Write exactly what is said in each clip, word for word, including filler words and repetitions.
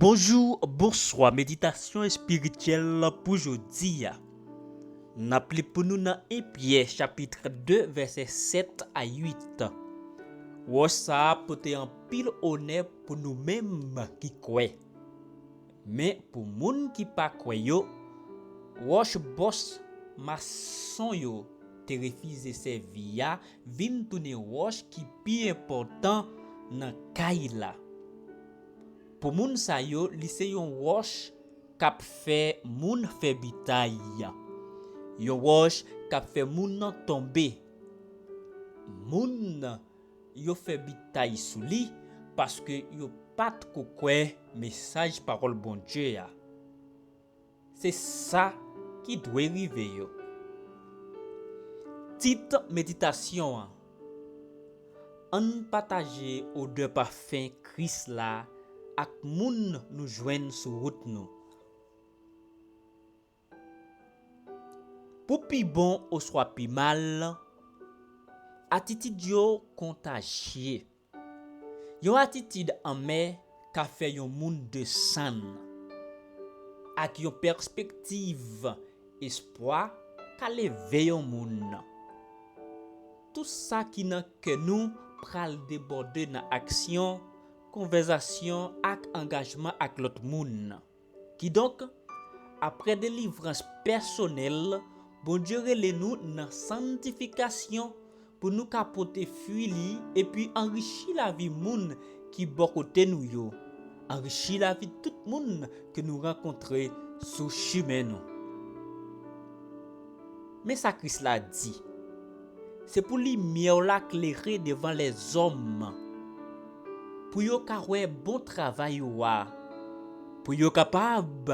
Bonjou, bonswa, meditasyon espirityèl pou jodi a. N ap li pou nou nan en Pyè chapit de vèsè sèt a uit. Wòch sa a pote anpil onè pou nou menm ki kwè. Men pou moun ki pa kwè yo, wòch bòs mason yo te refize sèvi a vin tounen wòch ki pi enpòtan nan kay la. Pou moun sa yo, li se yon wòch k ap fè moun fè bitay. Yon wòch k ap fè moun nan tonbe. Moun yo fè bitay sou li paske yo pa t ko kwè mesaj pawòl Bondye a. Se sa ki dwe rive yo. Tit meditasyon an: Ann pataje odè pafen Kris la ak moun nou jwenn sou wout nou. Pou pi bon oswa pi mal, atitid yo kontajye. Yon atitid anmè ka fè yon moun desann, ak yon pèspektiv espwa ka leve yon moun. Tout sa ki nan kè nou pral debòde nan aksyon, konvèzasyon ak angajman ak lòt moun. Kidonk, apre delivrans pèsonèl, Bondye rele nou nan sanntifikasyon pou nou ka pote fwi li epi anrichi lavi moun ki bò kote nou yo, anrichi lavi tout moun ke nou rankontre sou chimen nou. Men sa Kris la di: Se pou limyè w la klere devan lèzòm, pou yo ka wè bon travay ou a, pou yo kapab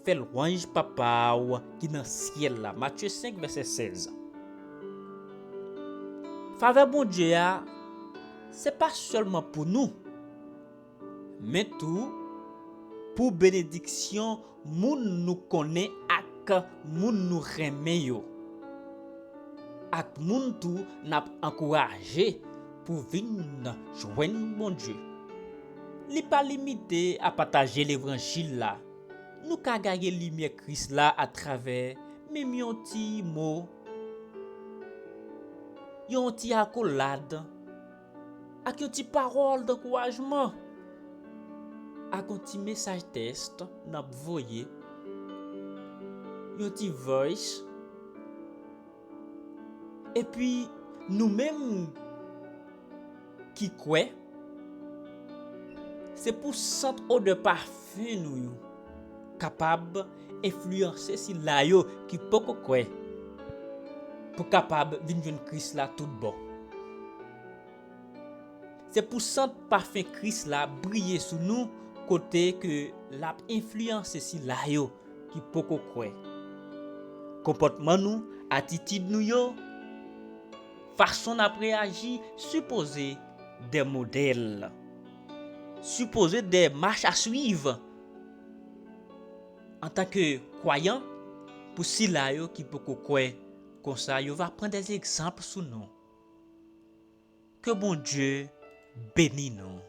fè lwanj Papa w ki nan syèl la. Matye senk, vèsè sèz. Favè Bondye a, se pa sèlman pou nou, men tou pou benediksyon moun nou konnen ak moun nou renmen yo, ak moun tou n ap ankouraje pou vin jwenn Bondye. Li pa limite a pataje levanjil la. Nou ka gaye limyè Kris la atravè menm yon ti mo, yon ti akolad, ak yon ti pawòl dankourajman, ak yon ti mesaj tèks n ap voye, yon ti voice. Epi, nou menm ki kwè, se pou sant odè pafen nou yo kapab enfliyanse sila yo ki poko kwè, pou kapab vin jwenn Kris la tout bon. Se pou sant pafen Kris la briye sou nou, kote ke l ap enfliyanse sila yo ki poko kwè. Konpòtman nou, atitid nou yo, fason n ap reyaji, sipoze de modèl, sipoze de mach a swiv antanke kwayan pou sila yo ki poko kwè. Konsa, yo va pran de egzanp sou nou. Ke Bondye beni nou.